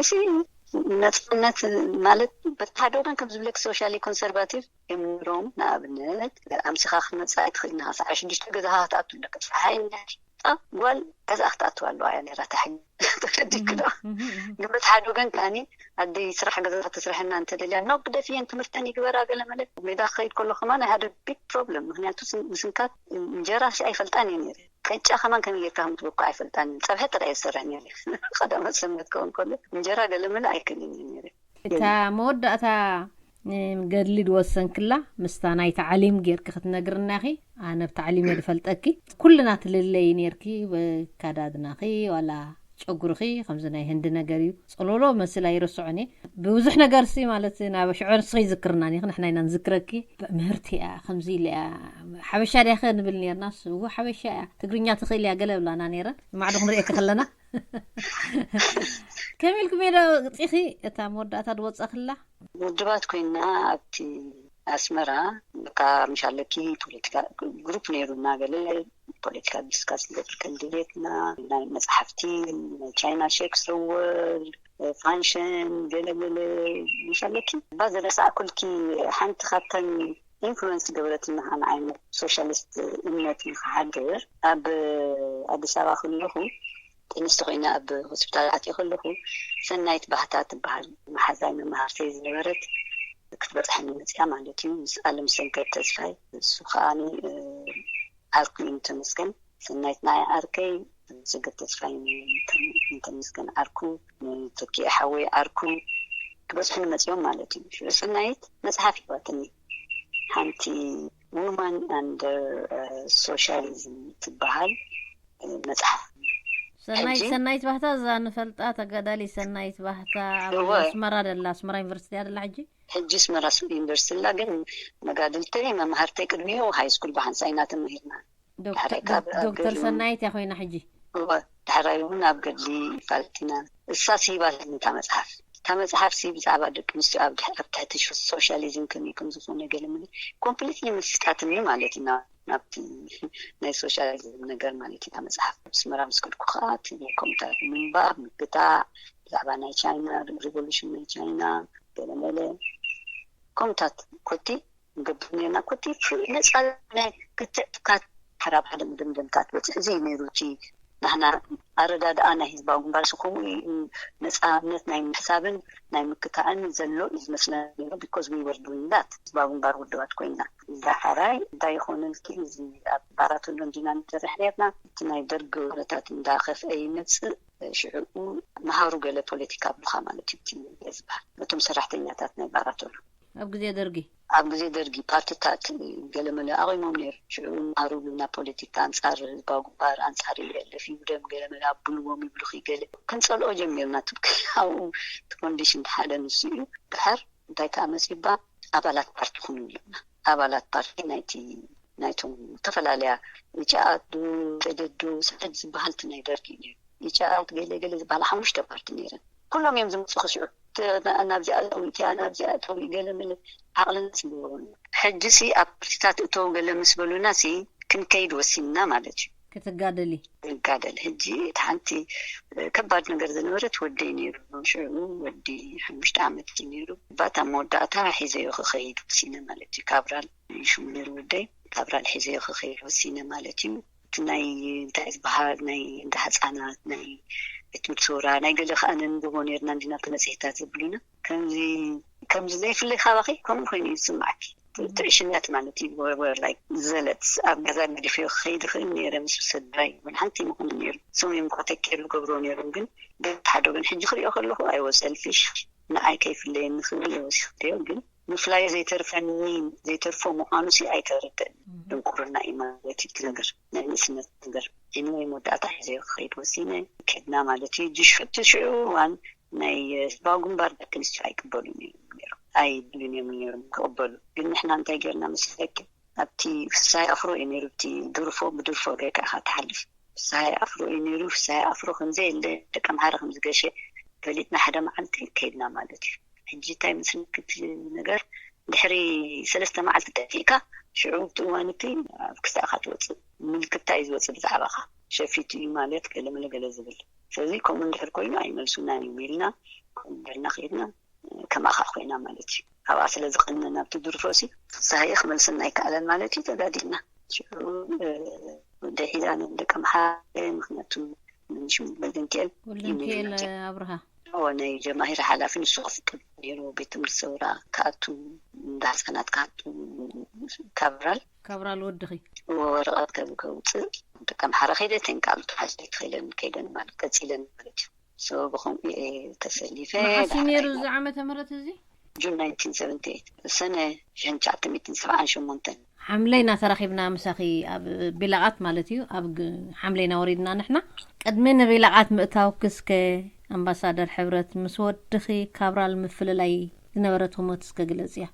ነፃነት ማለት በቲ ሓደ ወገን ከም ዝብለክ ሶሻሊ ኮንሰርቫቲቭ እዮም ነይሮም ንኣብነት ኣምሲኻ ክትመፅእ ኣይትኽእል ኢኻ ሰዓት ሽዱሽተ ገዛኻ ክትኣቱ ኣለካ ፀሓይ እንዳሕጣ ጓል ገዛኣ ክትኣትዋ ኣለዋ እያ ነይራ ታሕጊ ተረዲክ ዶ ግን በቲ ሓደ ወገን ከዓኒ ኣደይ ስራሕ ገዛ ክትስርሐና እንተደልያ ኖ ግደፍየን ትምህርተን ይግበራ ገለ መለ ሜዳ ክኸይድ ከሎ ከማን ሓደ ቢግ ፕሮብለም ምክንያቱ ምስንካት እንጀራ ሲ ኣይፈልጣን እየ ነይረ ቅጫ ከማን ከመይ ጌርካ ከም ትብኮ ኣይፈልጣን እየ። ፀብሒ ጥራይ ዝሰርሕ ነይረ። ቀዳማት ሰንበት ክኸውን ከሎ እንጀራ ገለ መለ ኣይክእልን እየ ነይረ። እታ መወዳእታ ገድሊ ድወሰንክላ ምስታ ናይ ታዕሊም ጌርኪ ክትነግርና ኢኺ። ኣነ ብታዕሊም እየ ድፈልጠኪ። ኩልና ትልለይ ነይርኪ ብካዳድናኺ ዋላ ጨጉርኺ ከምዚ ናይ ህንዲ ነገር እዩ። ጸሎሎ መስል ኣይርስዖን እየ። ብብዙሕ ነገር ሲ ማለት ናብ ሽዑ ንስኺ ይዝክርና ኒኺ ንሕና ኢና ንዝክረኪ። ምህርቲ እያ ከምዚ ኢለ እያ ሓበሻ ድያ ከ ንብል ነርና። እሱ እወ ሓበሻ እያ ትግርኛ ትኽእል እያ ገለ ብላና ነይረ። ማዕዶ ክንርእየኪ ከለና ከመይ ኢልኩም ሜዳ ወፂኺ እታ መወዳእታ ድወፃኽላ? ውድባት ኮይና ኣብቲ ኣስመራ በቃ ምሽ ኣለኪ ፖለቲካ ግሩፕ ነይሩና ገለ ፖለቲካ ዲስካስ ንገብር ከም ድሌትና ናይ መፅሓፍቲ ናይ ቻይና ሼክስ ወርልድ ፋንሽን ገለ ገለ ምሽ ኣለኪ እባ ዝረሳዕኩልኪ ሓንቲ ካብተን ኢንፍሉንስ ዝገበረትኒ ከዓኒ ዓይነት ሶሻሊስት እምነት ንክሓድር ኣብ ኣዲስ ኣበባ ከለኹ ጥንስቲ ኮይነ ኣብ ሆስፒታል ኣትየ ከለኹ ሰናይት ባህታ ትበሃል መሓዛይ መማህርተይ ዝነበረት ክትበፅሐኒ መፅያ ማለት እዩ ምስ ኣለምሰገድ ተስፋይ እሱ ከዓ ዓርኩ እዩ ተመስገን ሰናይት ናይ ዓርከይ ሰገድ ተስፋይ ተመስገን ዓርኩ ተኪኤ ሓወይ ዓርኩ ክበፅሑኒ መፅዮም ማለት እዩ ሽዑ ሰናይት መፅሓፍ ሂባትኒ ሓንቲ Women under Socialism ትበሃል መፅሓፍ ሰናይት ሕጂ ሰናይት ባህታ፣ እዛ ንፈልጣ ተጋዳሊ ሰናይት ባህታ ኣብ እወ ኣስመራ ደላ፣ ኣስመራ ዩኒቨርሲቲ ኣደላ ሕጂ። ሕጂ ኣስመራ ዩኒቨርሲቲ ላ፣ ግን መጋድልተይ መማህርተይ ቅድሚኡ ሃይ ስኩል ብሓንሳይ ኢና ተማሂርና። ዳሕራይ ካብ ኣብ ዶክተር ገድሊ እውን ሰናይት እያ ኮይና ሕጂ። እወ ዳሕራይ እውን ኣብ ገድሊ ይፋለጥ ኢና። እሳ ስሂባትኒ እታ መፅሓፍ። እታ መፅሓፍ ሲ ብዛዕባ ደቂ ኣንስትዮ ኣብ ድሕ- ኣብ ትሕቲ ሶ- ሶሻሊዝም ከመይ ከም ዝኾነ ገለ መለ ኮምፕሊትሊ መሲጣትኒ ማለት እዩ። ናብ- ናብቲ ናይ ሶሻሊዝም ነገር ማለት እዩ። እታ መፅሓፍ ኣስመራ ምስ ከድኩ ከዓ እቲ ከምኡታት ምንባብ ምግታዕ ብዛዕባ ናይ ቻይና ሪቮሉሽን ናይ ቻይና ገለ መለ ከምኡታት ኮቲ ንገብር ነርና። ኮቲ ነፃ ናይ ክትዕ ትካት ሓራብ ሓደ መደምደምታት በፅሕ እዚ እዩ ነይሩ። እቲ ናህና ኣረዳድኣ ናይ ህዝባዊ ግንባር ሲ ከምኡ እዩ። ነፃነት ናይ ምሕሳብን ናይ ምክታዕን ዘሎ እዩ ዝመስለና ነይሩ። Because we were doing that፣ ህዝባዊ ግንባር ውድባት ኮይና። ዳሕራይ እንታይ ይኾነልኪ፣ እዚ ኣብ ባራቶሎ እንዲና ንሰርሕ ነርና። እቲ ናይ ደርግ ወረታት እንዳኸፍአ ይመፅእ። ሽዕኡ መሃሩ ገለ ፖለቲካ ኣብሉኻ ማለት እዩ። እቲ ዝበሃል ነቶም ሰራሕተኛታት ናይ ባራቶሎ ኣብ ግዜ ደርጊ ኣብ ግዜ ደርጊ ፓርትታት ገለ መለ ኣቑሞም ነይሩ። ሽዑ መሃሩ ብና ፖለቲካ ኣንጻር ህዝባዊ ግንባር ኣንጻር ኢኤልኤፍ ይውደም ገለ መለ ኣብልዎም ይብሉኺ ገለ ክንጸልኦ ጀሚርና። ትብክ ኣብኡ እቲ ኮንዲሽን ሓደ ንሱ እዩ። ድሓር እንታይ ከኣ መጺባ ኣባላት ፓርቲ ኩኑ ይብሉና። ኣባላት ፓርቲ ናይቲ ናይቶም ዝተፈላለያ ኢጫኣት ዶ ሰደድ ዶ ሰደድ ዝበሃል እቲ ናይ ደርጊ እዩ ነይሩ። ኢጫኣት ገለ ገለ ዝበሃል ሓሙሽተ ፓርቲ ነይረን። ኩሎም እዮም ዝመፁ ክስዑ ናብዚኣ እተዊ እቲኣ ናብዚኣ እተዊ ገለ መለ ዓቕልና ስግበሩን ሕጂ ሲ ኣብ ፓርቲታት እተው ገለ ምስ በሉና ሲ ክንከይድ ወሲንና ማለት እዩ። ክትጋደሊ ንጋደል። ሕጂ እቲ ሓንቲ ከባድ ነገር ዝነበረት ወደይ ነይሩ። ሽዑ ወዲ ሓሙሽተ ዓመት እዩ ነይሩ። ባት ኣብ መወዳእታ ሒዘዮ ክኸይድ ወሲነ ማለት እዩ። ካብራል ሽሙ ነይሩ ወደይ። ካብራል ሒዘዮ ክኸይድ ወሲነ ማለት እዩ። እቲ ናይ እንታይ ዝበሃል ናይ እንዳ ህፃናት ናይ ቤት ትምህርቲ ሰውራ ናይ ገለ ከዓ ነንብቦ ነርና እንዲና እቲ መፅሄታት ዘብሉና ከምዚ ከምዚ ዘይፍለይ ካባኺ ከምኡ ኮይኑ እዩ ዝስማዕኪ። ትዕሽነት ማለት እዩ። ወር ላይክ ዘለት ኣብ ገዛ ገዲፈዮ ክኸይድ ይኽእል ነይረ ምስ ስድራይ ይኹን ሓንቲ ምኾነ ነይሩ። ስም እዮም ኮተኪሩ ገብሮ ነይሮም ግን ገት ሓደ ግን ሕጂ ክሪኦ ከለኹ ኣይወ ሰልፊሽ ንዓይ ከይፍለየኒ ክብል እየ ወሲኽዮ ግን ምፍላይ ዘይተርፈኒ ዘይተርፎ ምዃኑ ሲ ኣይተረድእን። ድንቁርና እዩ ማለት እዩ እቲ ነገር ናይ ንእስነት ነገር። Anyway መወዳእታ ሒዘዮ ክኸይድ ወሲነ። ከድና ማለት እዩ። ሽዑ እቲ ሽዑ እዋን ናይ ህዝባዊ ግንባር ደቂ ኣንስትዮ ኣይቅበሉን እዮም ነይሮም። ኣይደልዩን እዮም ነይሮም ክቕበሉ። ግን ንሕና እንታይ ጌርና መስለኪ? ኣብቲ ፍስሃይ ኣፍሮ እዩ ነይሩ። እቲ ድርፎ ብድርፎ ጌርካ ኢኻ ትሓልፍ። ፍስሃይ ኣፍሮ እዩ ነይሩ። ፍስሃይ ኣፍሮ ከምዘየለ ደቂ ኣምሓራ ከምዝገሸ ፈሊጥና ሓደ መዓልቲ ከይድና ማለት እዩ። ሕጂ እንታይ መስለኪ እቲ ነገር ድሕሪ ሰለስተ መዓልቲ ጠፊእካ ሽዑ እቲ እዋን እቲ ኣብ ክሳእካ ትወፅእ ምልክታ እዩ ዝወፅእ ብዛዕባኻ ሸፊቱ እዩ ማለት ገለ መለ ገለ ዝብል። ስለዚ ከምኡ እንድሕር ኮይኑ ኣይመልሱናን እዮም ኢልና ከምኡ ገርና ከይድና ከምኣ ከዓ ኮይና ማለት እዩ። ኣብኣ ስለ ዝቐነ ናብቲ ድርፎ ሲ ፍስሃየ ክመልሰና ኣይከኣለን ማለት እዩ። ተጋዲልና ሽዑ ወደ ሒዛነ ደቂ ኣምሓረ ምክንያቱ ሽሙ በልደንክኤል እዩ ነይሩ ወልደንክኤል መቸም ኣብርሃ ናይ ጀማሂር ሓላፊ ንሱ ክፍቅድ ነይሩ ቤት ትምህርቲ ሰውራ ክኣቱ እንዳ ህፃናት ክኣቱ ካብራል ካብራል ወድኺ ወረቐት ከም ከውፅእ ደቂ ኣምሓራ ከይደ ተንቃልቱ ሓዚ ትኸይለን ከይደን ማለት ቀፂለን ማለት እዩ። So ብኸምኡ እየ ተሰሊፈ መዓስ እዩ ነይሩ ዳሕራይ እዚ ዓመተ ምህረት እዚ ጁን ናይንቲን ሰቨንቲ ኤይት ሰነ ሽሕን ትሽዓተ ሚእትን ሰብዓን ሸሞንተን ሓምለይና ተራኺብና ምሳኺ ኣብ ቢላቓት ማለት እዩ ኣብ ግ- ሓምለይና ወሪድና ንሕና ቅድሚ ንቢላቓት ምእታውኪ እስከ ኣምባሳደር ሕብረት ምስ ወድኺ ካብራል ምፍልላይ ዝነበረት ህሞት እስከ ግለፅያ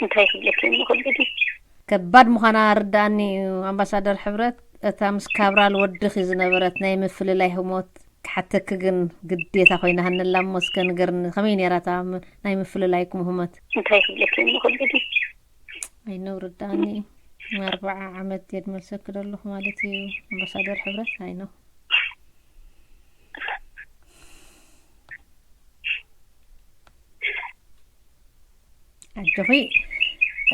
እንታይ ክብለኪ ንኽእል ከባድ ምዃና ርዳኣኒ እዩ ኣምባሳደር ሕብረት እታ ምስ ካብራል ወድኺ ዝነበረት ናይ ምፍልላይ ህሞት ክሓተኪ ግን ግዴታ ኮይና ሃንላ እሞ እስከ ንገርኒ ከመይ ነይራ እታ ም- ናይ ምፍልላይኩም ህሞት እንታይ ክብለኪ ንኽእል ኣይነው ርዳኣኒ እዩ ኣርባዓ ዓመት የድመልሰኪ ደለኹ ማለት እዩ ኣምባሳደር ሕብረት ኣይነው ኣጆኺ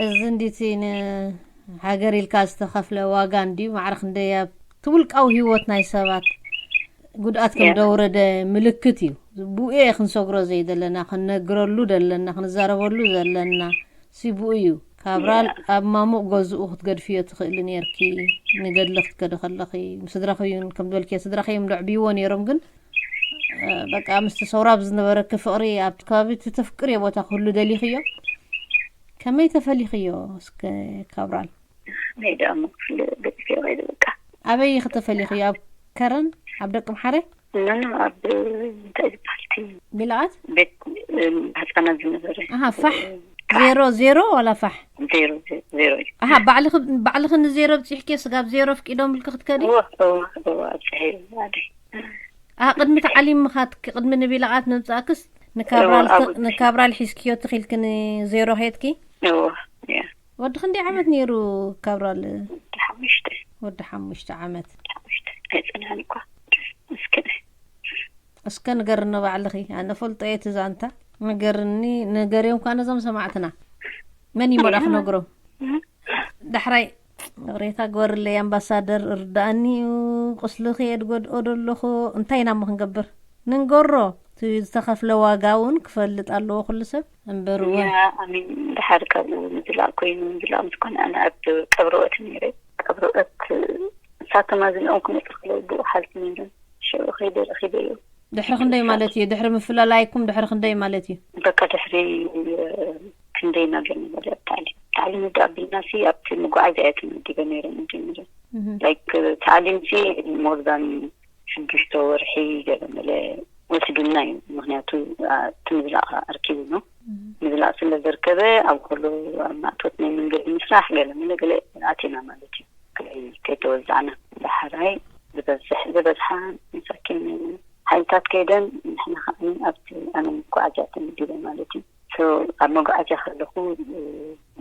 እዚ እንዲቲ ንሃገር ኢልካ ዝተኸፍለ ዋጋ እንዲዩ ማዕረ ክንደይ ኣብቲ ውልቃዊ ህይወት ናይ ሰባት ጉድኣት ከም Yeah. ደውረደ ምልክት እዩ ብኡ ክንሰግሮ ዘይደለና ክንነግረሉ ዘለና ክንዛረበሉ ዘለና ሲቡኡ እዩ ካብራል ኣብ ማሙቕ ገዝኡ ክትገድፍዮ ትኽእሊ ነርኪ ንገድሊ ክትከዲ ከለኺ ስድራኺ እውን ከም ዝበልክዮ ስድራኺ እዮም ደዕብይዎ ነይሮም ግን በቃ ምስቲ ሰውራ ብዝነበረኪ ፍቕሪ ኣብቲ ከባቢ እቲ ተፍቅርዮ ቦታ ክህሉ ደሊኽዮ ከመይ ተፈሊኽዮ እስከ ካብራል ናይ ደኣ መክፍል ገዲፈ ከይደ በቃ። ኣበይ ኢኺ ተፈሊኽዮ? ኣብ ከረን? ኣብ ደቂ ምሓረ? ኖ ኖ፣ ኣብ እንታይ ዝበሃል እቲ ሚላኣት? ቤት እም፣ ህፃናት ዝነበረ? ኣሃ፣ ፋሕ። ዜሮ ዜሮ ዋላ ፋሕ? ዜሮ ዜ- ዜሮ እዩ። ኣሃ፣ ባዕልኺ ባዕልኺ ንዜሮ ብፂሕኪ ስጋብ ዜሮ ፍቂዶምልኪ ክትከዲ? እወ እወ እወ፣ ኣብፅሐ እዩ ባዕለይ። ኣሃ፣ ቅድሚ ተዓሊም ምኻትኪ፣ ቅድሚ ንቢላኣት ምምፃእክስ ንካብራል እወ፣ ኣብ- ንካብራል ሒዝክዮ ትኺልኪ ንዜሮ ሄድኪ? እወ፣ ያ። ወዲ ክንደይ ዓመት ነይሩ ካብራል? ሓሙሽተ ወዲ ሓሙሽተ ዓመት። ሓሙሽተ ኣይፅንሐን እኳ። እስከ እስከ ንገርኒ ባዕልኺ፣ ኣነ ፈልጦ እየ እቲ ዛንታ። ንገርኒ ንገርዮም እኳ ነዞም ሰማዕትና። መን እዩ ሞዳ ክነግሮም? ዳሕራይ ቅሬታ ግበርለይ ኣምባሳደር፣ እርዳእኒ እዩ። ቁስልኺ እየ ድጎድኦ ደለኹ። እንታይ ኢና እሞ ክንገብር? ንንገሮ። እቲ ዝተኸፍለ ዋጋ እውን ክፈልጥ ኣለዎ ኩሉ ሰብ። እምበር እወ። ያ ኣሚን። ድሓር ካብኡ ምዝላቕ ኮይኑ፣ ምዝላቕ ምስ ኮነ ኣነ ኣብ ቀብሪ ኦት ነይረ። ቀብሪ ኦት ንሳቶም ኣዝነኦም ክመፁ ክለይ ብኡ ሓልቲ ነይሮም። ሽዑ ከይደ ረኺበዮ። ድሕሪ ክንደይ ማለት እዩ? ድሕሪ ምፍላላይኩም ድሕሪ ክንደይ ማለት እዩ? በቃ ድሕሪ ክንደይ ነገር ነበረ ኣብ ታዕሊም። ታዕሊም ወዲ ኣቢልና ሲ ኣብቲ መጓዓዝያ እያ ተመዲበ ነይረ መጀመርያ። እህ። ላይክ ታዕሊም ሲ more than ሽዱሽተ ወርሒ ገለ መለ ወሲዱና እዩ። ምክንያቱ እቲ ምዝላቕ ኣርኪቡ ነው። ምዝላቕ ስለ ዘርከበ ኣብ ኩሉ ኣብ ማእቶት ናይ መንገዲ ምስራሕ ገለ መለ ገለ ኣቲና ማለት እዩ። ከይ- ከይተወዛዕና ዳሕራይ ዝበዝሕ ዝበዝሓ መሳኪን ሓይልታት ከይደን ንሕና ከዓ ኣብቲ ኣነ መጓዓዝያ ተመዲበ ማለት እዩ። So ኣብ መጓዓዝያ ከለኹ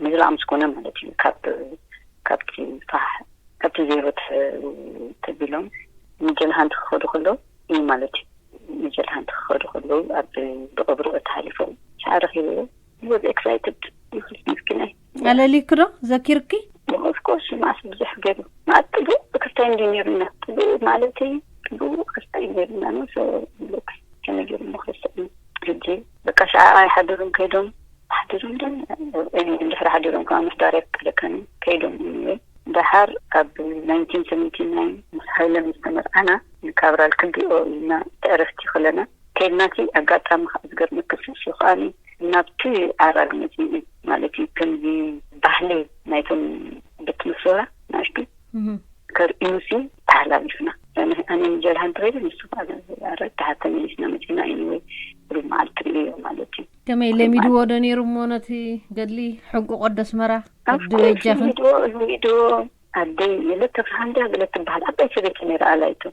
ምዝላቕ ምስ ኮነ ማለት እዩ ካብ ካብቲ ፋሕ ካብቲ ዜሮ ተ- ተቢሎም ንጀልሃንቲ ክኸዱ ከለዉ እዩ ማለት እዩ። ንጀልሃንቲ ክኸዱ ከለዉ ኣብ ብቐብርኦ ተሃሊፎም ሻዓ ረኺበ። He was excited። ይኽልስ ምስኪናይ ኣለሊክዶ ዘኪርኪ? Of course ማስ ብዙሕ ገይሩ ማለት ጥቡቅ ክስታይ እንዲ ነይሩና። ጥቡቅ ማለተይ ጥቡቅ ክስታይ ነይሩና ነው። So look ከመይ ገይሩ ምክርሰኒ ሕጂ በቃ ሻዓ ኣይሓደሩን ከይዶም ሓዲሮም ዶ እንድሕር ሓዲሮም ከዓ ምሕዳር የፍቅደካኒ ከይዶም እዮም። ደሓር ኣብ ናይንቲን ሰቨንቲ ናይን ምስ ሃይለ ምስ ተመርዓና ንካብራል ክቢኦ ኢልና ዕረፍቲ ክለና ከይድናቲ ኣጋጣሚ ከዓ ዝገርመክስ እሱ ከዓኒ ናብቲ ዓራግ መፂኡ ማለት እዩ። ከምዚ ባህሊ ናይቶም ቤት መስወራ ናሽቱ እህ። ከርእዩሲ ተሓላሊፍና። ኣነ ኣነ ንጀልሃ እንተኸይደ ንሱ ከዓ ዓራግ ተሓተ መሊስና መፂና ኢንወይ ሩብ መዓልቲ ርእዮ ማለት እዩ። ከመይ ለሚድዎ ዶ ነይሩ እሞ ነቲ ገድሊ ሕንቁቆ ኣደ ኣስመራ? ወዲ ኣፍኮርስ በጃኽን? ልሚድዎ ልሚድዎ። ኣደይ የለት ተፍርሃ እንድያ ገለ ትበሃል ዓባይ ሰበይቲ ነይራ ኣላይቶ።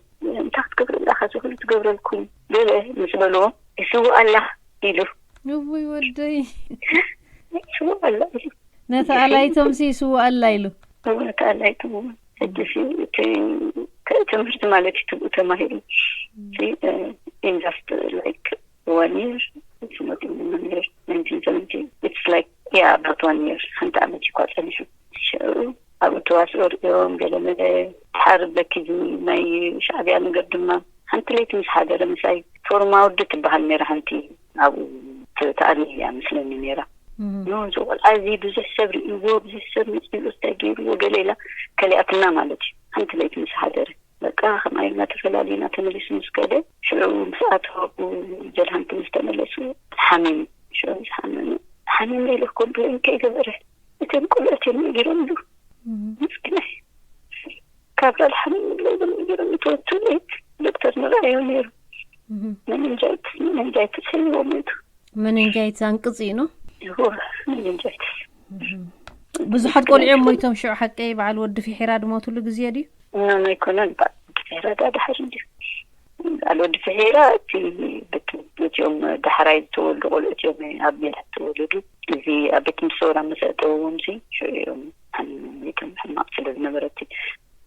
እንታይ ክትገብሪ ኣለኻ እዚ ኩሉ ትገብረልኩም ገለ ምስ በልዎ ይስውኣላ ኢሉ እውይ ወደይ። ይስውኣላ ኢሉ ነቲ ኣላይቶም ሲ ይስውኣላ ኢሉ። እውነት ኣላይቶ። ሕጂ ሲ እቲ ትምህርቲ ማለት እዩ ትብኡ ተማሂሩ ሲ ኢንዳስት ላይክ ዋን ይር ስመት ነር ናይንቲን ሰቨንቲ ኢትስ ላይክ ያ ኣባት ዋን ይር ሓንቲ ዓመት እዩ እኳ ፀኒሑ። ሽዑ ኣብኡ ተዋስኦ ርእዮም ገለ መለ ሓር በኪ ናይ ሻዕብያ ነገር ድማ ሓንቲ ለይቲ ምስ ሓደረ ምሳይ ፎርማ ወዲ ትበሃል ነይራ ሓንቲ ኣብኡ ተኣልያ እያ መስለኒ ነይራ። እህ። ኖ እዚ ቆልዓ እዚ ብዙሕ ሰብ ርእይዎ ብዙሕ ሰብ መፅኡ እንታይ ገይርዎ ገለ ኢላ ከሊኣትና ማለት እዩ። ሓንቲ ለይቲ ምስ ሓደረ በቃ ከምኣ ኢልና ተፈላሊና ተመሊሱ ምስ ከደ ሽዑ ምስ ኣተወቁ ጀልሃንቲ ምስ ተመለሱ ሓሚሙ ሽዑ ምስ ሓመመ ሓሚመ ኢሉ ኮምፕሌን ከይገበረ እተን ቆልዑ እተን ነጊሮም ኢሉ እህ። ምስኪናይ ካብ ራል ሓሚሙ ኢሎም ነጊሮም እተወቱ ሌት ዶክተር ንረኣዮ ነይሩ እህ። መንንጃይትስ መንንጃይትስ ሒዝዎ ሞይቱ መንንጃይትስ ኣንቅፂ እዩ ነው? ይሁ መንንጃይትስ ብዙሓት ቆልዑ እዮም ሞይቶም ሽዑ ሓቀይ በዓል ወዲ ፊሒራ ድሞትሉ ግዜ ድዩ? ኖ ኣይኮነን በዓል ወዲ ፊሒራ ዳ ድሓር እንዲ በዓል ወዲ ፊሒራ እቲ እቲኦም ዳሕራይ ዝተወልዱ ቆልዑ እቲኦም ኣብ ሜዳ ዝተወለዱ እዚ ኣብ ቤት ምሰውራ መሰጠዎም ሲ ሽዑ እዮም ሓሚሞም ሞይቶም ሕማቕ ስለ ዝነበረ እቲ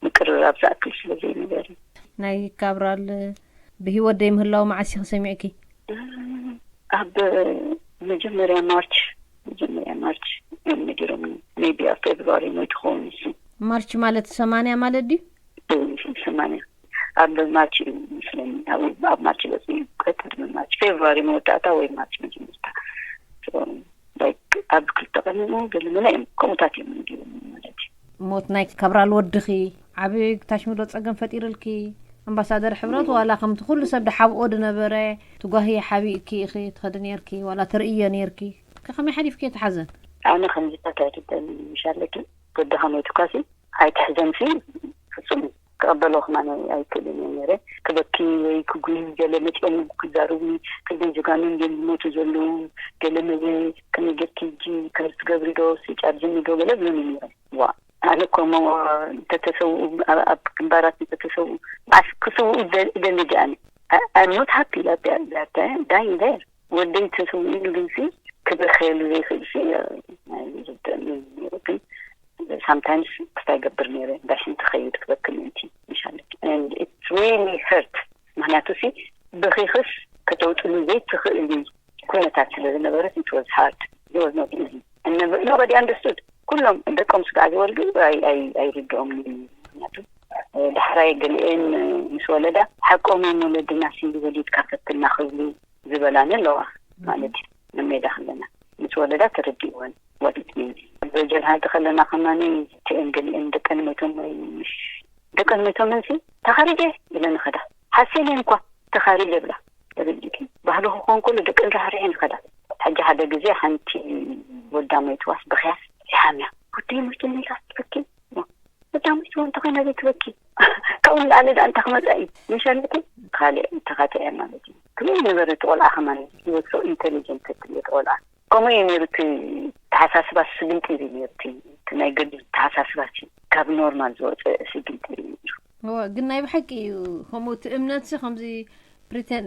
ምቅርራብ ዝኣክል ስለ ዘይነበረ ናይ ካብራል ብህይወት ደይምህላው መዓስ ኢኺ ሰሚዕኪ? ኣብ መጀመርያ ማርች መጀመርያ ማርች እዮም ነጊሮም ሜቢ ኣብ ፌብሩዋሪ ሞይቱ ክኸውን ንሱ ማርች ማለት ሰማንያ ማለት ድዩ? ሰማንያ ኣብ ማርች እዩ መስለኒ ኣብ ኣብ ማርች በፂ ቀጥታ ማርች ፌብሩዋሪ መወዳእታ ወይ ማርች መጀመርታ ላይክ ኣብ ክልተ ቀን ገለ መለ እዮም ከምኡታት እዮም ነጊሮም ማለት እዩ። ሞት ናይ ካብራል ወድኺ ዓብዪ ታሽምዶ ፀገም ፈጢርልኪ? ኣምባሳደር ሕብረት ዋላ ከምቲ ኩሉ ሰብ ድሓብኦ ድነበረ ትጓህየ ሓቢእኪ ኢኺ ትኸዲ ነርኪ ዋላ ትርእዮ ነርኪ ከኸመይ ሓሊፍኪ እቲ ሓዘን? ኣነ ከምዚታት ኣይትበል ምሻለኪ ወድኻ ሞይቱካሲ ኣይትሕዘን ሲ ፍጹም ክቐበሎ ከማን ኣይክእልን እየ ነይረ። ክበኪ ወይ ክጉይ ገለ መጺኦም ክዛረቡ ክንደይ ጀጋኑ እዮም ዝሞቱ ዘለዉ፣ ገለ መዘ ከመይ ጌርኪ ሕጂ ከም ትገብሪ ዶ ስጫርጅኒ ዶ ገለ ዝብሉኒ ነይሮም። ዋ ኣነ እኮ እሞ እንተተሰውኡ ኣብ ኣብ ግንባራት እንተተሰውኡ መዓስ ክስውኡ እደ- እደሊ ድኣ ኣነ I'm not happy that they are that they are dying there ወደይ ተሰውኡ ኢሉ ግንሲ ክበኸየሉ ዘይኽእል ሲ ኣይርድእን እዩ ነይሩ ግን ሳምታይምስ ክስታይ ገብር ነይረ እንዳሽን ትኸይድ ክበክል ምእንቲ ምሻለ and it's really hurt ምክንያቱ ሲ በኺኽስ ከተውጥሉ ዘይትኽእሊ ኩነታት ስለ ዝነበረት it was hard it was not easy and nobody understood ኩሎም ደቆም ስጋዕ ዝወልዱ ኣይርድኦም ምክንያቱ ዳሕራይ ገሊኤን ምስ ወለዳ ሓቆም እዮም ወለድና ሲ ወሊድካ ፈትና ክብሉ ዝበላኒ ኣለዋ ማለት እዩ ኣብ ሜዳ ከለና ምስ ወለዳ ተረዲእወን what it means በጀልሃንቲ ከለና ከማኒ እቲአን ገሊኤን ደቀን መይቶም ወይ ምሽ ደቀን መይቶም እንሲ ተኻሪጀ ኢለን ይኸዳ ሓሴን እኳ ተኻሪጀ ብላ ተበዲኪ ባህሊ ክኾን ከሎ ደቀን ራሕሪሐን ይኸዳ ሕጂ ሓደ ግዜ ሓንቲ ወዳ መይትዋስ ብኽያስ ይሓምያ ወደይ መይቱ ኢላ ትበኪ ወዳ መይቱ እንተ ኮይና ዘይትበኪ ካብኡ ንላዕሊ ደኣ እንታይ ክመጻ እዩ ምሻለቲ ካልእ ተኻትዐ ማለት እዩ ክመይ ነበረ እቲ ቆልዓ ከማን ህይወት so intelligent ትብል እቲ ቆልዓ ከምኡ እዩ ነይሩ እቲ ተሓሳስባ ስግልጢ እዩ ነይሩ እቲ ናይ ገድሊ ተሓሳስባ ካብ ኖርማል ዝወፀ ስግልጢ እዩ ነይሩ እወ ግን ናይ ብሓቂ እዩ ከምኡ እቲ እምነትሲ ከምዚ ፕሪተን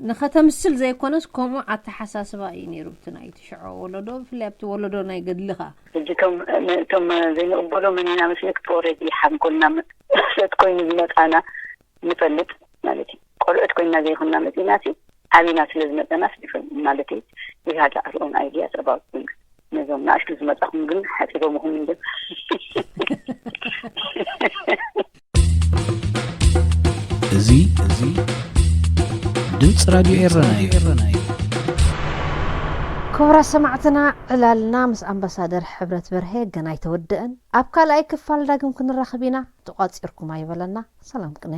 ንኸተምስል ዘይኮነስ ከምኡ ኣተሓሳስባ እዩ ነይሩ እቲ ናይ ትሽዖ ወለዶ ብፍላይ ኣብቲ ወለዶ ናይ ገድሊ ኸዓ ሕጂ እቶም እቶም ዘይንቕበሎ መን ኢና መስለክ ኦረዲ ሓንጎልና ፍሰት ኮይኑ ዝመፃና ንፈልጥ ማለት እዩ ቆልዑት ኮይና ዘይኮንና መፂና ሲ ዓቢና ስለ ዝመፀና ሲ ማለት እዩ we had our own ideas about things ነዞም ንኣሽቱ ዝመፃኹም ግን ሓፂቦምኹም እንደ እዚ እዚ ድምፂ ራድዮ ኤረና እዩ። ክቡራት ሰማዕትና ዕላልና ምስ ኣምባሳደር ሕብረት በርሀ ገና ኣይተወደአን። ኣብ ካልኣይ ክፋል ዳግም ክንራኸብ ኢና። ተቋፂርኩም ኣይበለና። ሰላም ቅነ።